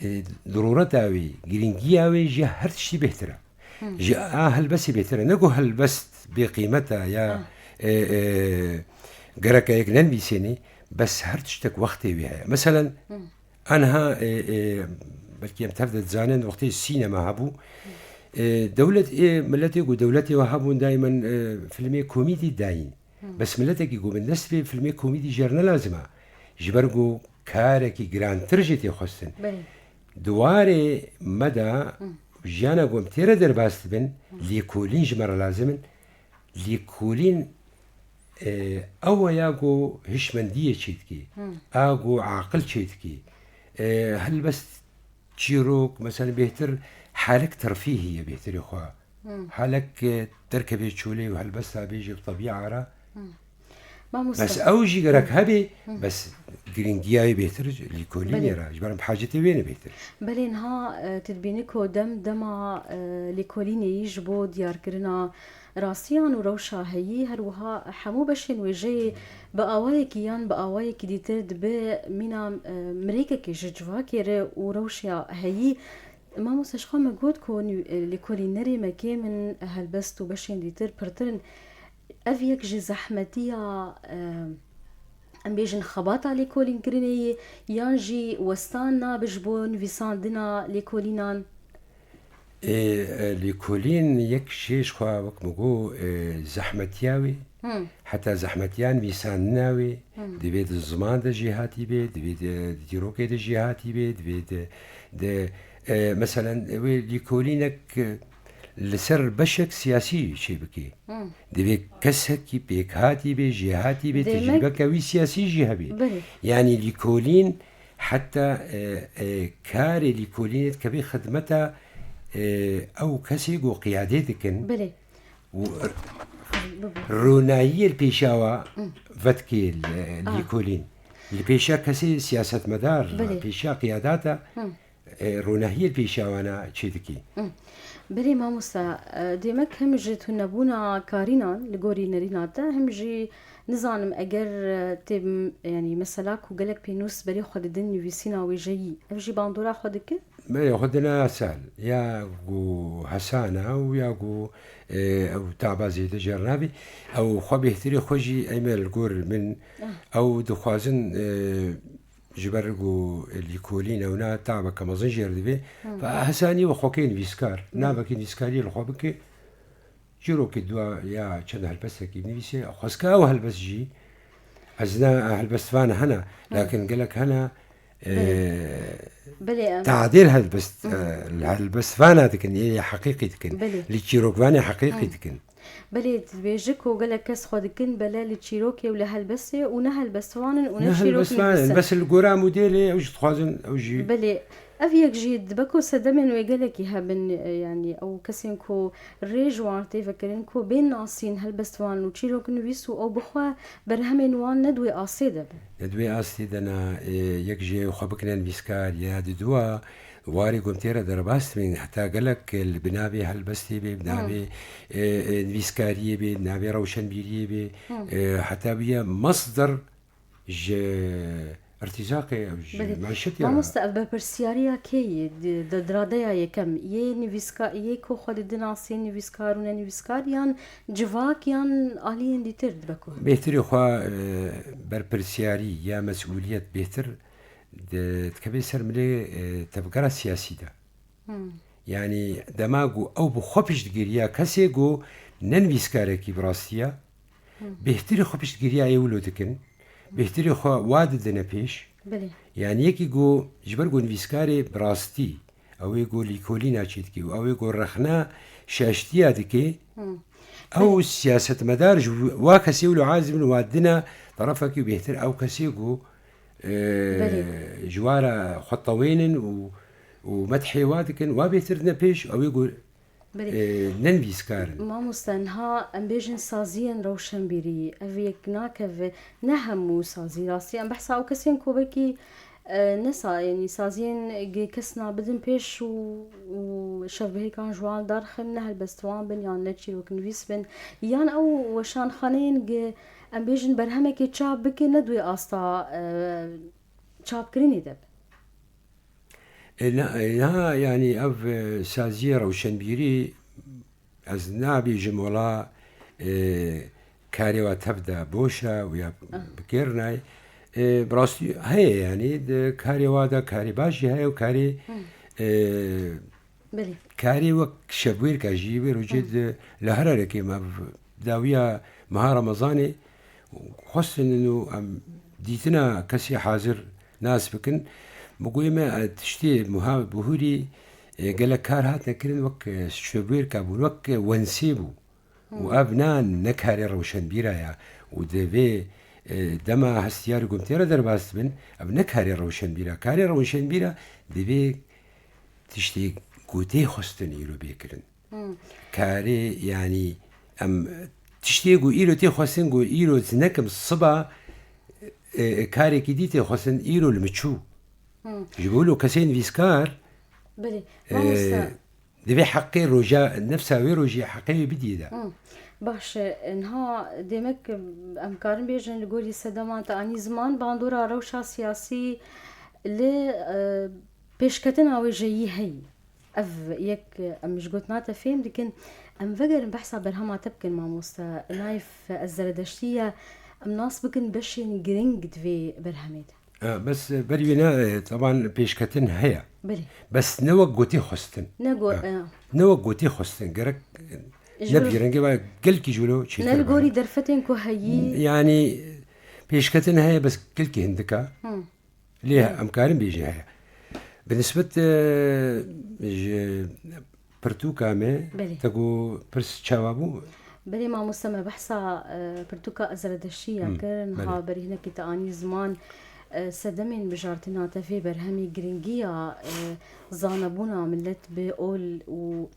e, dirûreta wê, giringiya wê ji her tiştî bêhtir e. Hmm. Ji a helbestê bêhtir e. Ne ku helbest bêqîmet e ya, Ah. e, e, gereke yek nenivîsênê, bes her tiştek wextê wê heye. Meselen, Hmm. Aniha, e, e, belkî em tev de dizanin, wextê sînema hebû. E, dewlet, e, miletê ku dewletê we hebûn, daimen, e, filmê komîdî dayîn. Hmm. Bes miletekî ku bindest bê, filmê komîdî jê re ne lazim e. Ji ber ku karekî girantir jê tê xwestin. Belê. Di warê me de Hmm. jiyana ku em tê re derbas dibin, Hmm. lêkolîn ji me re lazim in. Lêkolîn, e, ew e ya ku hişmendiyê çêdikê, Hmm. a ku aqil çêdikê. E, helbest çîrok, mesela bêhtir halek terfîhî ye bêhtirê xwe. Hmm. Halek, e, derkevê çolê û helbesta bê jî bi tebîa re. Hmm. Mamoste. Bes ew jî gerek hebê, Hmm. bes giringiya wê bêhtir lêkolînê Belê. re. Ji ber em bi hacetê wê ne bêhtir. Belê niha, e, tu dibînî ku dem dema, e, lêkolînê yî ji bo diyarkirina rastiyan û rewşa heyî, her wiha hemû beşên wêjeyê bi awayekî yan bi awayekî dîtir dibe mîna, e, mirêkekê ji civakê re û rewşa heyî. Mamoste, ji xwe me got ku nî-, e, lêkolînerê me kêm in, helbest û beşên dîtir pirtir in. Ev yek ji zehmetiya, e, em bêjin xebata lêkolînkirinê ye, yan jî westan nabe ji bo nivîsandina lêkolînan? Ê, e, lêkolîn yek jê ji xwe wek min got, e, zehmetiya wê, Hmm. heta zehmetiya nivîsandina wê, Hmm. divê di ziman de jêhatî bê, divê di, di dîrokê de jêhatî bê, divê di, di, e, meselen, wê lêkolînek, e, li ser beşek siyasî çêbikê. Hmm. Divê kesekî pêkhatî bê, jêhatî bê, Demek tecrîbeke wî siyasî jî hebê. Belê. Yanî lîkolîn heta, e, e, karê lîkolînê dikeve xidmeta, e, ew kesê ku qiyadê dikin. Belê. Û Bibe. ronahiyê li pêşa wa Hı. vetkê li, Ah. lîkolîn. Li pêşa kesê siyasetmedar, Belê. pêşa qiyadata, Hı. e, ronahiyê li pêşa wana çê dikî. Hı. Belê mamosta, e, demek hem ji tunebûna karînan li gorî nerîna te, hem jî nizanim eger, e, tê, yanî mesela ku gelek pênûs berê xwe didin nivîsîna wêjeyî, ev jî bandora xwe dike? Berê xwe dine sel. Ya ku hesana û ya ku, e, ew taba zêde jê re nabî. Ew xwe bêhtirê xwe jî eyme li gor min. Ah. Ew dixwazin, e, ji ber ku lîkolîn ewna tabeke mezin jê re divê. Hmm. Ve hesanî we xwekê nivîskar. Hmm. Navekî nivîskariyê li xwe bike. Çîrokê dua ya çend helbestekî binivîse. Xwezka ew helbest jî, ez ne helbestvan hene, Hı. lakin gelek hene, e, Belê. Belê, em tadêl helbest, Hı. e, helbestvana dikin, ê heqîqî dikin. Belê. Li çîrokvanê heqîqî Hı. dikin. Belê, dibêje ku gelek kes xwe dikin bele li çîrokê û li helbestê û ne helbestvan in û ne Ne çîrok helbestvan in, nivîsin. Bes li gora modêlê ew jî dixwazin, ew jî Belê, ev yek jî dibe ku sedemên wê gelekî hebin, e, yanî ew kesên ku rê ji wan tê vekirin ku bên nasîn helbestvan û çîroknivîs û ew bixwe berhemên wan ne di wê astê de bin. Ne di wê astê de ne, e, yek jê xwe bikine nivîskar ya di dua warê ku em tê re derbas dibin, heta gelek li binavê helbestê bê, bi navê, Hmm. e, e, nivîskariyê bê, bi navê rewşenbîriyê bê, Hmm. e, heta bûye masder ji irtîzaqê ew ji Belê. maîşetê re. Mamoste, ev berpirsiyariya kê ye? Di, di, di radeya yekem yê nivîska-, yê ku xwe didin asê nivîskar û ne nivîskar, yan civak, yan aliyên dîtir dibe ku? Bêhtirê xwe, e, berpirsiyarî ya mesûliyet bêhtir di, dikeve ser milê, e, tevgera siyasî de. Hmm. Yanî dema ku ew bi xwe piştgiriya kesê ku ne nivîskarekî bi rastî ye, bêhtirî xwe piştgiriya ê wilo dikin, bêhtirî xwe wa didine pêş. Belê. Yanî yekî ku ji ber ku nivîskarê bi rastî ew ê ku lîkolîna çê dike û ew ê ku rexna şaştiya dike, ew siyasetmedar ji wa kesê wilo aciz bin, wa didine terefekî û bêhtir ew kesê ku, e, Belê. ji wa re xwe tewênin û, û medhê wa dikin, wa bêhtir dine pêş, ew ê ku, Belê. e, ne nivîskar in. Mamoste, niha em bêjin saziyên rewşenbîrî, ev yek nakeve, ne hemû sazî, rastî em behsa ew kesên ku wekî, e, ne sa-, yanî saziyên gi kes nabidin pêş û, û şevbihêkan ji wan derxin, ne helbestvan bin yan ne çîroknivîs bin, yan ew weşanxaneyên gi, em bêjin, berhemekê çap bike, ne di wê asta, e, çapkirinê de be. E, na, e, na, yanî ev, e, saziyê rewşenbîrî ez nabêjim wela, e, karê wa tev de boş e û ya Ah. bi kêr nayê. E, bi rastî heye yanî di karê wa de karê baş jî heye û karê, Hmm. e, Belê. karê wek şevbêrka jî wê rojê Hmm. di li Herarekê me dawiya meha Remezanê xwestinin û em dîtina kesê hazir nas bikin. Bi goyê me, e, tiştê muha bihûrî, e, gelek kar hatine kirin wek, e, şevbêrka bûn, wek, e, wensê bû. Û Hmm. ev na ne karê rewşenbîra ya. Û di vê, e, dema hestiyar û gumtê re derbas dibin, ev ne karê rewşenbîra. Karê rewşenbîra divê tiştê ku tê xwestin îro bê kirin. Hmm. Karê, yanî em tiştê ku îro tê xwestin, ku îro zinekim siba, e, e, karekî dî tê xwestin, îro li min çû. Hmm. Ji bo lo kesên nivîskar, Belê. e, Mamoste. divê heqê roja, nefsa wê rojê heqê wê bidî de. Hmm. Baş e, niha demek em karin bêjin li gorî sedeman te anî ziman, bandora rewşa siyasî li, e, pêşketina wê jeyî heyî. Ev yek, em ji gotina te fêm dikin. Em vegerin behsa berhema te bikin, mamoste Naif, Ez Zeredeştî ye. Em nas bikin beşên giring di vê berhemê de. E, bes, e, berî wê ne, e, teban pêşketin heye. Belê. Bes ne wek gotê xwestin. Ne go-, Ha. e. Ne wek gotê xwestin. Gerek, e, Ji ne ber- bi rengê ve gelkî ji wilo çêtir Ne li be. gorî derfetên ku heyî. Yanî pêşketin heye, bes gelkî hindik e. Hı. Lê em karin bêjin heye. Bi nisbet, e, ji pirtûka me, Belê. te got pirs çawa bû? Belê mamoste, me behsa, e, pirtûka Ezredeşî ya Hmm, kir. Niha belê. berî hinekî te anî ziman, e, sedemên bijartina te vê berhemê, giringiya, e, zanebûna millet bi ol û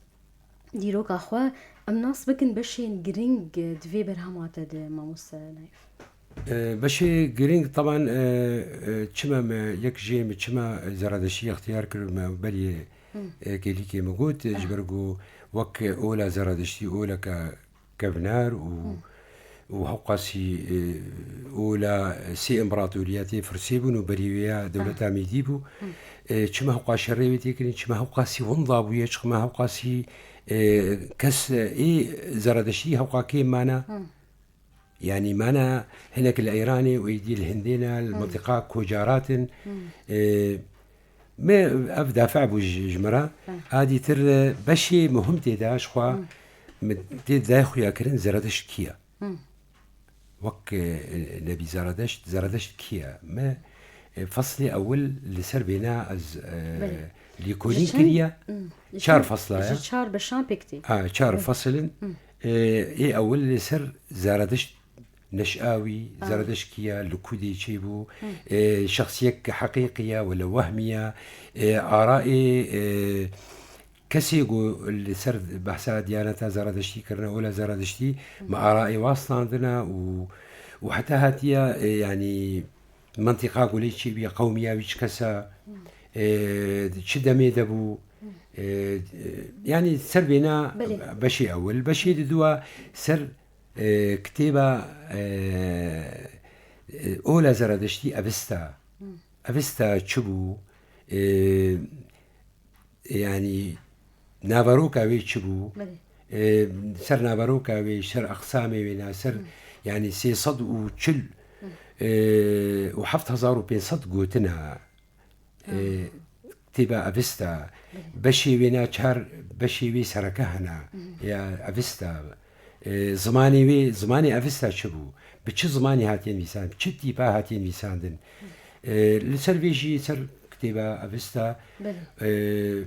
dîroka xwe. Em nas bikin beşên giring di vê berhema te de, mamoste Naif. E, beşê giring, teban, e, e, çima me yek jê min çima Zeradeştî extiyar kir, me beriyê, Hmm. e, kêlîkê min got, e, ji ber ku wek ola Zeradeştî oleke kevnar û, Hmm. û hewqasî, e, ola sê împaratoriyetê firsê bûn û berî wê ya dewleta Ah. Mêdî bû. Hmm. E, çima hewqa şerê wê tê kirin, çima hewqasî winda bûye, çima hewqasî, e, kes, e, ê Zeradeştî hewqa kêm mana. Hmm. Yanî mana hinek li Îranê û êdî li Hindê ne, li Hmm. mintiqa kocarat in. Hmm. E, me ev dafe bû ji, ji me re. Hmm. A dîtir, e, beşê muhim tê de ji xwe Hmm. min tê de xuya kirin Zeradeşt kî ye. Hmm. Wek, e, Nebî Zeradeşt, Zeradeşt kî ye? Me, e, feslê ewil li ser vêna ez, e, Belê. lêkolîn Ji çend, kiriye. Hmm. Ji Çar çend, fesla ji ye. çar beşan pêk tê. Ha, çar Belê. fesil in. Hmm. E, ê ewil li ser Zeradeşt neşa wî, Ah. Zeradeşt kî ye, li ku dê çêbû, Hmm. e, şexsiyek heqîqî ye wele wehmî ye, e, ara ê, e, kesê ku li ser behsa diyaneta Zeradeştî kirine, ola Zeradeştî, Hmm. me ara ê wa standine û, û heta hatiye, e, yanî, mintîqa ku lê çêbûye, qewmiya wî çi kes e, Hmm. e, çi demê de bû, Hmm. e, e, yanî ser vêna Belê. beşê ewil, beşê diduwa ser, e, kitêba, e, e, ola Zeradeştî Evista. Hmm. Evista çi bû? E, yanî naveroka wê çi bû? Belê. E, ser naveroka wê, ser eqsamê wê ne, ser, Hmm. yanî sê sed û çil, Hmm. e, û heft hezar û pênc sed gotina, e, Hmm. Kitêba Avesta, beşê wê na çar beşê wê sereke hene, ya Avesta. E, zimanê wê, zimanê Avesta çi bû? Bi çi zimanî hatiye nivîsandin? Çi tîpa hatiye nivîsandin? E, li ser vê jî, ser kitêba Avesta, Belê. e,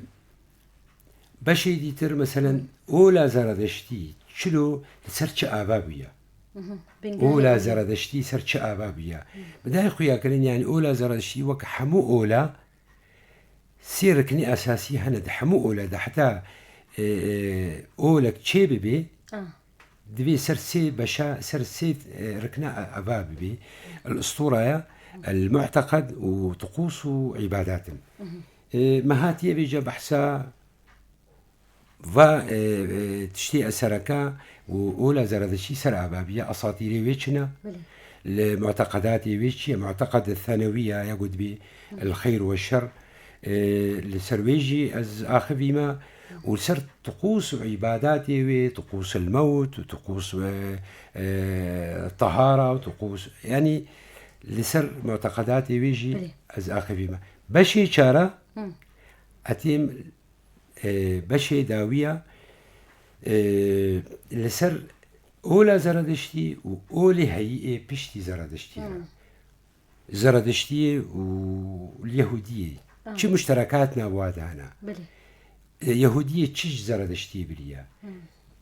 beşê dîtir, meselen, ola Zeradeştî, çilo li ser çi ava bûye? Ola Zeradeştî ser çi ava bûye? Bi dayê xuya kirin, yani ola Zeradeştî wek hemû ola, sê riknê esasî hene di hemû ola de, heta, e, e, olek çê bibe, Ah. divê ser sê beşa, ser sê, e, rikna ava bibe. El-usturaya, el-mu'teqed û tuqûs û îbadat in. E, me hatiye vêca behsa va, e, e, tiştê esereke û ola Zeradeştî ser ava biye, esatîrê wê çi ne? Belê. Li mu'teqedatê wê çi ye? Mu'teqed senewiya ya got bî el xeyr we şer, e, li ser wê jî ez axivîme û li ser tuqûs û îbadatê wê, tuqûs el mewt û tuqûs, e, e, tahara û tuqûs, yanî li ser mu'teqedatê wê jî Belê. ez axivîme. Beşê çara Hı. etêm e, beşê dawiya, e, li ser ola Zeradeştî û olê heyî ê piştî Zeradeştî re. Hmm. Zeradeştiyê û Yehudiyê. Ah. Çi muşterekat nav wa de hene? Belê. E, Yehudiyê çi ji Zeradeştiyê biriye? Hmm.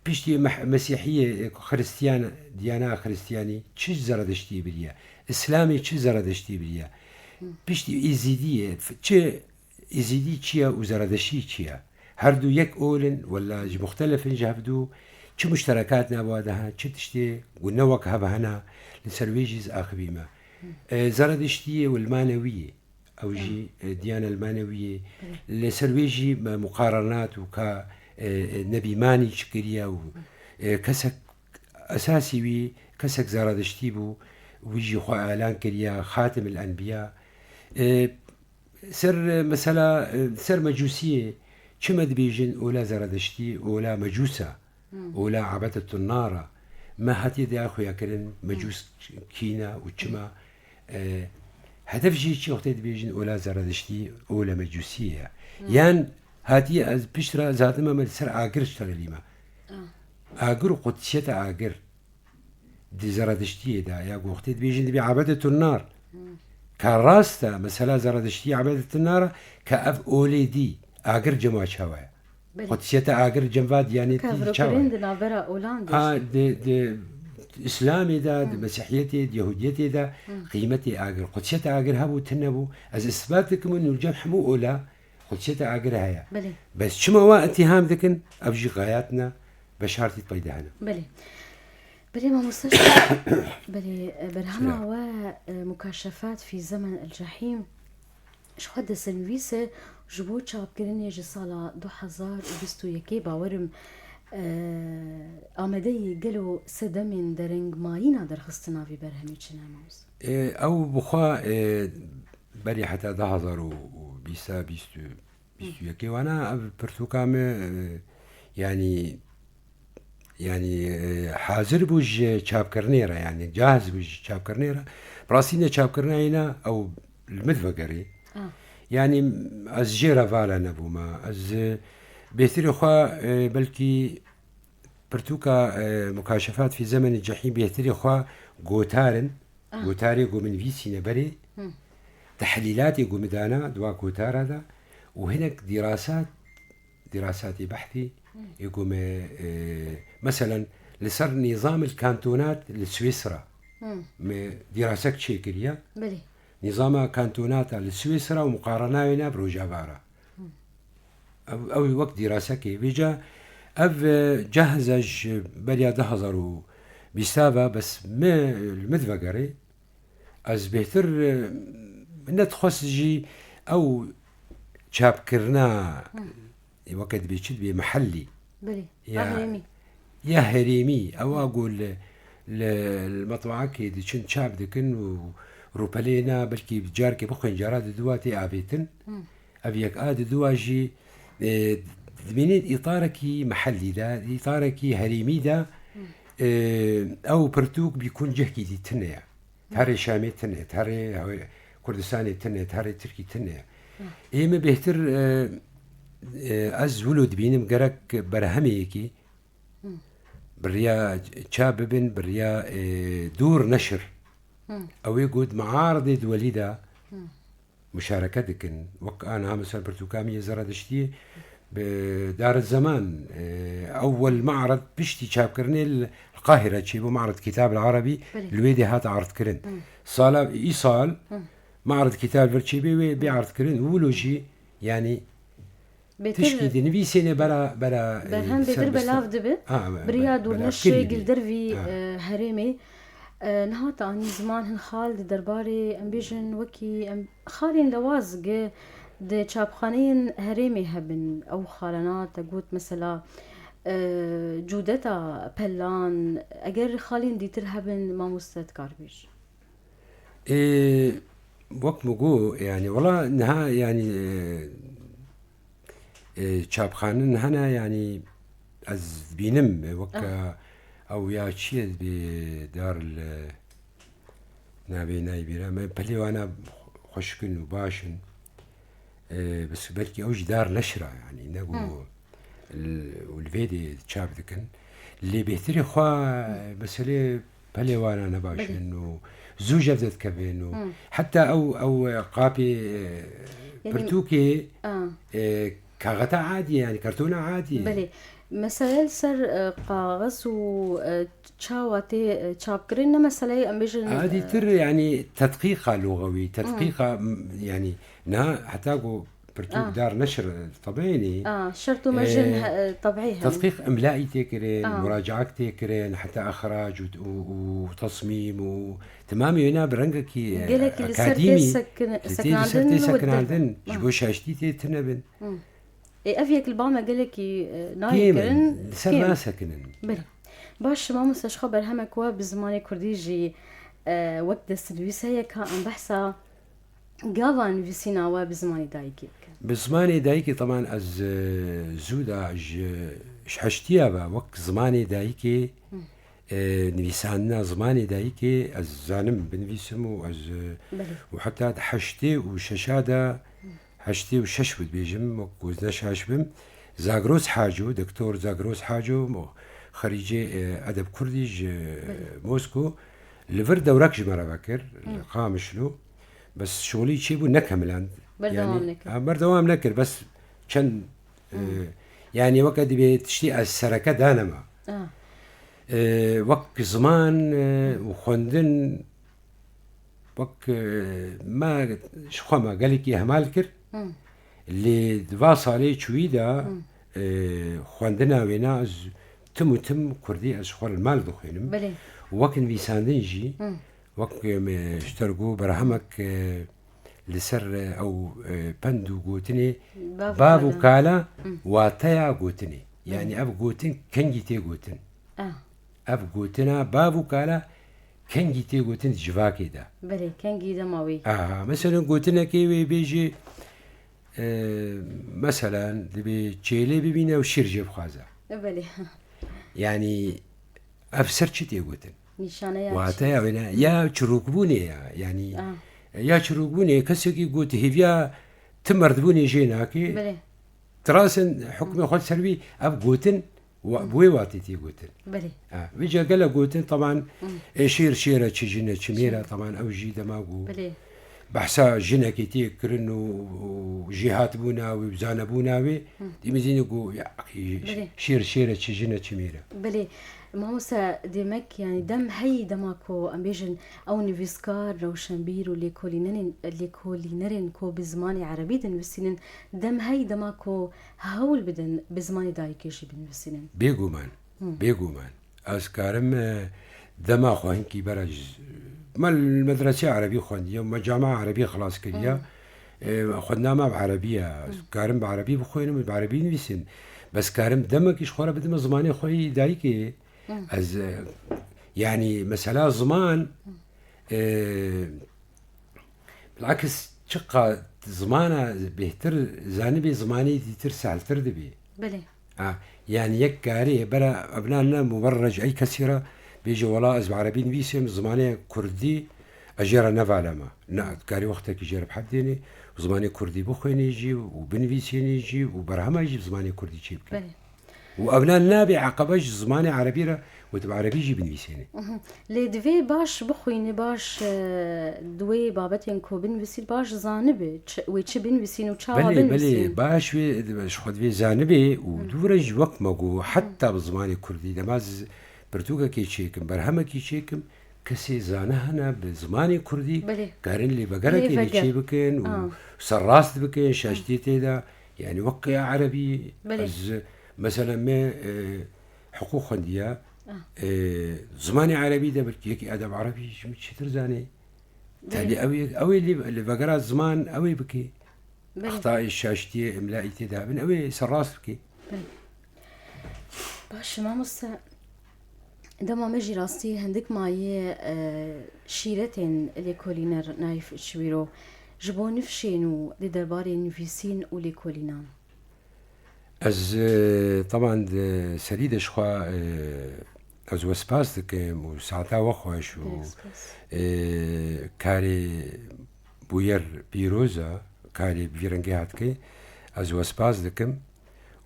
Piştî Meh-, Mesîhiyê, e, Xristiyan, diyana Xristiyanî çi ji Zeradeştiyê biriye? Îslamê çi Zeradeştiyê biriye? Hmm. Piştî Êzîdiyê, f-, çi Êzîdî çi ye û Zeradeştî çi ye? Her du yek ol in, wela ji muxtelif in ji hevdu, çi muşterekat nav wa de hene, çi tiştê ku ne wek hev hene, li ser wê jî ez axivîme. E, Zeradeştiyê û li manewiyê, ew jî, e, diyana li manewiyê, li ser wê jî me muqarenat û ka, e, e, Nebî Manî çi kiriye û, e, kesek esasî wî, kesek Zeradeştî bû, wî jî xwe elan kiriye, Xatim el Enbiya. E, Ser, e, mesela, e, ser mecûsiyê, çi me dibêjin ola Zeradeştî, ola mecûsa, Hmm. ola ebedetun nara. Me hatiye diya xuya kirin, mecûs kî ne û çima. E, hedef jî çi wextê dibêjin ola Zeradeştî, ola mecûsiyê ye. Hmm. Yan hatiye ez piştre zatime me li ser agir şterilîme. Ah. Agir û qudsiyeta agir. Di Zeradeştiyê de ya ku wextê dibêjin dibê ebedetun nar. Hmm. Ka rast e, mesela Zeradeştiyê ebedetun nar e, ka ev olê dî, agir cem wa çawa ye? Belê. Qudsiyeta agir cem va diyanetî çawa ye? Ka ev rûpelên di navbera olan de A, işte. di, di Îslamê de, di Hmm. Mesîhiyetê, di Yehudiyetê de Hmm. qîmetê agir, qudsiyeta agir hebû, tune bû. Ez îsbat dikim û cem hemû ola, Qudsiyeta agir heye. Belê. Bes çima wa îtîham dikin? Ev jî xayat ne, beşartî peyda hene. Belê. Belê mamoste, belê, e, berhema Sira. we, e, Mukaşefat fî Zemen el Cehîm, ji xwe destnivîs e, ji bo çapkirinê ji sala du hezar û bîst û yekê bawerim, e, amadeyî gelo sedemên derengmayîna derxistina vî berhemê çi ne mamoste? E, ew bi xwe, e, Berî heta du hezar û bîst, bîst û, bîst û yekê wana ev pirtûka me, e, yanî, yanî, e, hazir bû ji çapkirinê re, yanî cahz bû ji çapkirinê re. Bi rastî ne çapkirina yê ne ew li min vegerê. Ah. Yanî ez jê re vala nebûme. Ez, e, bêhtirê xwe, e, belkî Pirtûka, e, Mukaşefat fî Zemenî Cehîm bêhtirê xwe gotar in. Ah. Gotarê ku min nivîsîne berê, Hmm. tehlîlatê ku min dana di wa gotara de û hinek dîrasat, dîrasatê behthî, Hmm. ê ku me, e, meselen, li ser nîzamil kantonat li Swîsra Hmm. me dîrasek çêkiriye. Belê. Nîzama kantonata li Swîsra û muqarenayê ne bi Rojava re. Ew, ew wek dîrasekê. Vêca ev, e, cehz e ji beriya du hezar û bîst ve, bes me, li min vegerê. Ez bêhtir, e, nedixwest jî ew çapkirina, Hı. e, weke dibê çi dibê mehellî. Belê. Ya, a herêmî. Ya herêmî. Ewa ku li, li, li metbaekê diçin çap dikin û rûpelê ne belkî carkê bixwên cara diduwa tê avêtin. Hı. Ev yek a diduwa jî, e, dimînî îtarekî mehellî de, îtarekî herêmî de, Hı. e, ew pirtûk bîkuncehkî dî tune ye. Terê Şamê tune, terê Kurdistanê tune, terê Tirkî tune. Ê min bêhtir, e, e, ez wilo dibînim gerek berhemê yekî bi riya çap bibin, bi riya, e, dûr neşir. Ew ê got mearidê di welî de muşareke dikin. Wek aniha mesela pirtûka min yê Zerediştiyê bi Dar Zeman, e, ewwel me'red piştî çapkirinê li Qahire çêbû, me'red kitab el Erebî Belê. Li wê dê hat erdkirin. Sala îsal me'red kitab vir çêbê wê bê erdkirin û wilo jî, yanî Bêtir tişkî dinivîsêne bera, bera, e, berhem bêtir serbest belav dibe. Ha, be-, Biriya be-, dûrneşê belavkirî bî. Gildervî, Ha. e, herêmê. E, niha te anî ziman hin xal di derbarê, em bêjin wekî em xalên lewaz gi di çapxaneyên herêmê hebin. Ew xalana te got mesela, e, Cûdeta Pelan, eger xalên dîtir hebin, mamoste dikar bêj. Ê, wek min got, yani, wela niha, yani, e, e, çapxanin hene, yani, ez dibînim, e, wek, Ah. e, ew ya çi ye, bi dar li navê nayê bîra me, pelê wana xweşik in û baş in. E, bes belkî ew jî dar neşira, yani, ne ku Hmm. l-, û li vê dê çap dikin. Lê bêhtirê xwe meselê pelê wana ne baş Belê. in û zû jev de dikevin û Hmm. heta ew, ew, e, qapê, e, Yani pirtûkê, Ah. e, kaxeta adî ye, yani kartona adî ye. Belê. Mesele li ser, e, kaxez û, e, çawa tê, e, çapkirin, ne meseleyê em bêjin, Adî e, tir, yani tedqîqa luxewî, tedqîqa, m-, yani niha heta ku pirtûk Ah. dar neşir, e, tebî nî. Ah, şert û mejin, E, he, e, tebî hene. Tedqîq emlaî tê kirin, Ah. muracaat tê kirin, heta ixrac û, û, û tesmîm û temamê wêna bi rengekî, e, Gelekî li ser tê akadîmî, sekin-, li tê li ser sekinandin tê û sekinandin, Ah. ji bo şaştî tê tune bin. Hmm. Ê, ev yek li ba me gelekî, e, nayê Kêm in, kirin, li ser kêm. nasekinin. Belê. Baş, mamoste, ji xwe berhemek we bi zimanê kurdî jî, e, wek destnivîs heye ka em behsa gava nivîsîna we bi zimanê dayikê bikin. Bi zimanê dayikê, teban ez, e, zû da ji, ji heştiya ve wek zimanê dayikê, Hı. e, nivîsandina zimanê dayikê ez zanim binivîsim û ez, e, Belê. û heta di heştê û şeşa de, heştê û şeş bû dibêjim, wek ku ez ne şaş bim, Zagros Haco, Doktor Zagros Haco, mo-, xerîcê, e, edeb kurdî ji Belê. Mosko, li vir dewrek ji me re vekir, Hı. li Qamişlo. Bes şolî çêbû nekemiland. Berdewam Yani, nekir. ha, berdewam nekir, bes çend, e, Hı. yani weke dibê tiştî ez sereke danema. Ah. E, wek ziman, e, û xwendin, wek, e, me ji xwe me gelekî ihmal kir. Hı. Lê di va salê çûyî de, Hı. e, xwendina wêna ez tim û tim kurdî ez ji xwe li mal dixwînim. Belê. Wek nivîsandin jî, Hı. wek, e, me ji te re got berhemek, e, li ser, e, ew, e, pend û gotinê Bav û bav û kala. kala Hı. wateya gotinê. Yanî Belê. ev gotin kengî tê gotin. Ah. Ev gotina bav û kala kengî tê gotin di civakê de. Belê, kengî dema wê. Aha, mesela gotinekê wê bêjî, e, meselan, dibê çêlê bibîne û şîr jê bixwaze. Belê. Yanî ev ser çi tê gotin? Nîşaneya Wateya çi? wê ne? Ya çirokbûnê ya. Yanî Ah. ya çirokbûnê, kesekî got hêviya ti merdbûnê jê nake. Belê. Dirasin hukmê xwe li ser wî, ev gotin, wa-, bi wê watê tê gotin. Belê. Ha, vêca gelek gotin, teban, Hı. ê şêr şêr e, çi jin e, çi mêr e, Şêr. teban ew jî dema ku Belê. behsa jinekê tê kirin û, û jêhatbûna wê û zanebûna wê, Hı. dîmizînê ku, ya, axî, Belê. şêr şêr e, çi jin e, çi mêr e. Belê. Mamoste, demek, yani dem heyî dema ku em bêjin ew nivîskar, rewşenbîr û lêkolînerên, lêkolînerên ku bi zimanê erebî dinivîsînin, dem heyî dema ku hewl bidin bi zimanê dayikê jî binivîsînin. Bêguman, Hı. bêguman. Ez karim, e, dema xwe hinkî bera ji, me li medresê erebî xwendiye, me cama erebî xilas kiriye. Hı. E, xwendina me bi erebî ye. Ez Hı. karim bi erebî bixwînim û bi erebî nivîsim. Bes karim demekî ji xwe re bidime zimanê xwe yî dayikê. Hı. Ez, e, yanî mesela ziman, e, bilakis çiqa zimana bêhtir zanibê, zimanê dîtir sehltir dibê. Belê. Ha, yanî yek karê bera evna ne muberrec ey kesî re bêje, wela ez bi erebî nivîsim, zimanê kurdî Ez jê re nevalema. Ne, dikarî wextekî jê re bi hev dênê û zimanê kurdî bixwênê jî û binivîsênê jî û berhema jî bi zimanê kurdî çêbikê. Belê. Û evna nabe eqebe ji zimanê erebî re û tu bi erebî jî binivîsênê. Mhm. Lê divê baş bixwînî, baş, e, di wê babetên ku binivîsî baş zanibi, çi, wê çi binivîsîn û çawa Belê, binivîsîn. Belê, baş wê, ji xwe divê zanibê û Hı. dû re jî wek me got, heta bi zimanê kurdî dema ez pirtûkekê çêkim, berhemekî çêkim, kesê zane hene bi zimanê kurdî Belê. karin lêvegerekê Lêveger. çê bikin û Aa. serrast bikin, şaştiyê tê de, yani wek ya erebî, Belê. ez, mesela me, e, hiqûq xwendiya, Aa. e, zimanê erebî de belkî yekî edeb erebî ji min çêtir zanê. Belê. Tenê ew ê, ew ê lê, lêvegera ziman ew ê bikê. Belê. Extayê şaştiyê, imlaî tê de hebin, ew ê serrast bikê. Belê. Baş, mamoste, dema me jî rastî hindik mayê, e, şîretên lêkolîner Naîf Çibîro ji bo nifşên û di derbarê nivîsîn û lêkolînan. Ez, e, teban di serî de ji xwe, e, ez we spas dikim û saeta we xweş û, Gelek spas. e, karê bûyer pîroz e, karê bi vî rengê hatike. Ez we spas dikim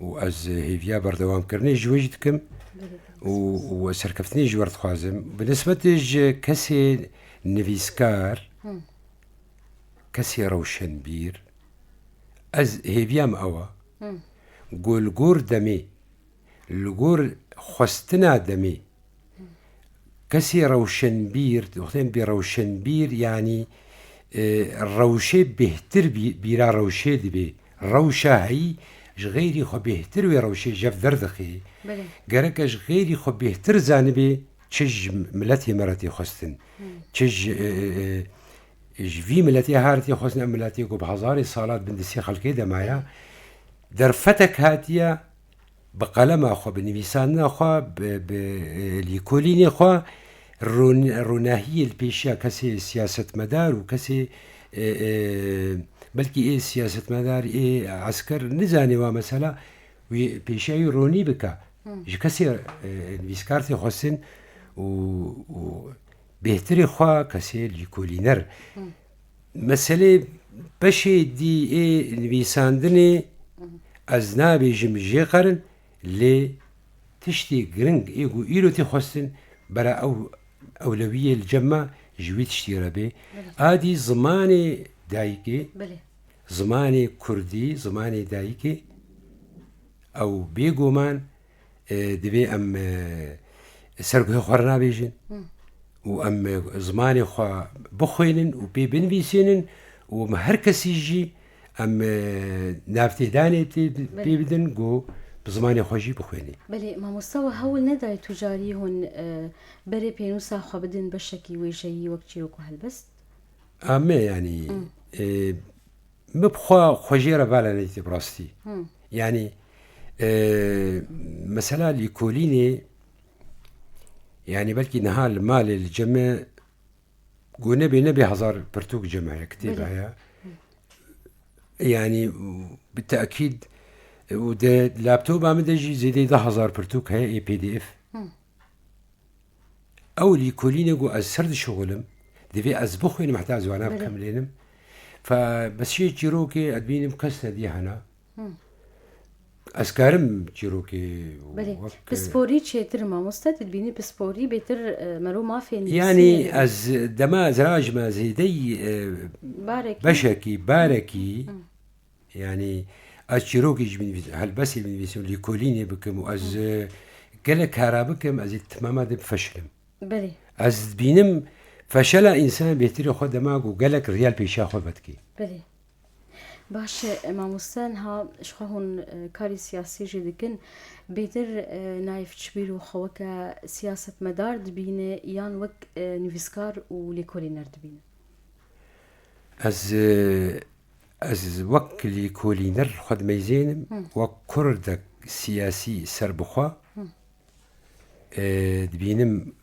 û ez hêviya berdewamkirinê ji we jî dikim Gelek û, spas. û serkeftinê ji we re dixwazim. Bi nisbetê ji kesê nivîskar, Hı. kesê rewşenbîr, ez hêviya min ew e. Hı. Ku li gor demê, li gor xwestina demê, kesê rewşenbîr, wextên bê rewşenbîr, yanî, e, rewşê bêhtir bî-, bîra rewşê dibê. Rewşa heyî ji xeyrî xwe bêhtir wê rewşê jev derdixê. Belê. Gereke ji xeyrî xwe bêhtir zanibê, çi ji miletê me re tê xwestin, Hmm. çi ji, e, e, e, ji vî miletê ha re tê xwestin, em miletê ku bi hezarê salat bin distê xelkê de maye, derfetek hatiye bi qelema xwe, bi nivîsandina xwe, bi, bi, e, lîkolînê xwe, rûn-, rûnahiyê li pêşiya kesê siyasetmedar û kesê, e, e, belkî ê siyasetmedar, ê esker nizanê wa mesela, wî pêşiya wî ronî bike. Hmm. Ji kesê, e, nivîskar tê xwestin û, û bêhtirê xwe kesê lîkolîner. Hmm. Meselê beşê dî ê nivîsandinê Hmm. ez nabêjim jê qerin, lê tiştê giring ê ku îro tê xwestin bera ew ewlewiyê li cem me ji wî tiştî re bê. Belê. A dî zimanê dayikê, Belê. zimanê kurdî, zimanê dayikê, ew bêguman, e, divê em, e, serguhê xwe re nabêjin Hı. û em, e, zimanê xwe bixwînin û pê binivîsînin û em her kesî jî em, e, navtêdanê tê, Belê. pê bidin ku bi zimanê xwe jî bixwînî. Belê, mamosta we hewl nedayê tu carî hûn, e, berê pênûsa xwe bidin beşekî wêjeyî wek çîrok û helbest? A me, yanî, Hı. e, min bi xwe, xwe jê re vala nedîtî bi rastî. Hı. Yanî, e, mesela lîkolînê, yanî belkî niha li malê li cem me ku nebê, nebê hezar pirtûk cem heye, kitêb Belê. heye. Hı. Yanî bi tekîd û di laptopa min de jî zêdeyî deh hezar pirtûk heye ê P D F. Hı. Ew lîkolînê ku ez ser dişixulim, divê ez bixwînim heta ez wana Belê. bikim lênim. Fe, bes şê çîrokê ez dibînim kes nedî hene. Hı. Ez karim çîrokê Belê. wek Pisporî çêtir mamoste, tu dibînî pisporî bêtir, e, mero mafên Yanî nivîsî. ez dema ez rajime zêdeyî, e, Barekî. beşekî, barekî, Hı. Yanî ez çîrokê jî binivîsim, helbestê binivîsim, lîkolînê bikim û ez, Hı. e, gelek kara bikim, ez ê timama de bifeşilim. Belê. Ez dibînim feşela însan bêhtirê xwe dema ku gelek riyal pêşiya xwe vedikê. Belê. Baş e, mamoste, niha ji xwe hûn, e, karê siyasî jî dikin. Bêtir, e, Naîf Çibîro xwe weke siyasetmedar dibîne yan wek, e, nivîskar û lêkolîner dibîne? Ez, e, Ez wek lîkolîner xwe dimeyzênim, Hı. wek kurdek siyasî serbixwe, Hı. e, dibînim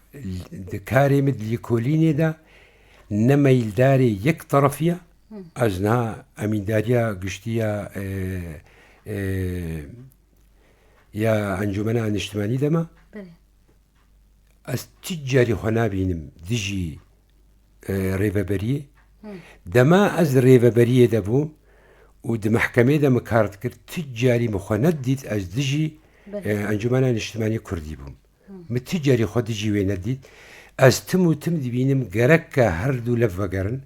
di karê min di lîkolînê de ne meyildarê yek terefî ye. Hı. Ez niha emîndariya giştî ya, e, e, ya Encûmena Niştimanî de me. Belê. Ez tu carî xwe nabînim dijî e, rêveberiyê. Dema ez di rêveberiyê de bûm û di mehkemê de min kar dikir, ti carî min xwe nedidît ez dijî, Belê. e, Encûmena Niştimanî Kurdî bûm. Min ti carî xwe dijî wê nedît. Ez tim û tim dibînim gereke her du lev vegerin.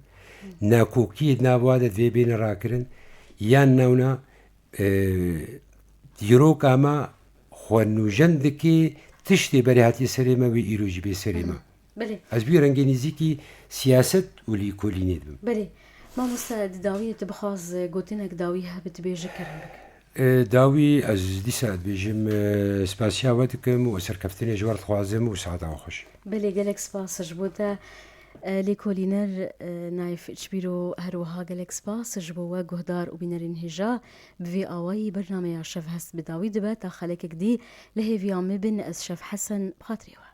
Nakokiyê di nava de divê bêne rakirin. Yan newna, e, dîroka me xwe nûjen dike, tiştê berê hatiye serê me wê îro jî bê serê me. Belê. Ez bi wî rengê nêzîkî siyaset û lêkolînê dibim. Belê. Mamoste, di dawiyê tu bixwaz gotinek dawî hebe tu bêje kerem bike. E, dawî ez dîsa dibêjim, e, spasiya we dikim û serkeftinê ji we re dixwazim û saeta we xweş. Belê, gelek spas ji bo te, e, lêkolîner, e, Naif Çibîro, her wiha gelek spas ji bo we guhdar û bînerên hêja. Bi vê awayî bernameya Şev Hest bi dawî dibe, ta xelekek dî li hêviya me bin, ez Şev Hesen, bi xatirê we.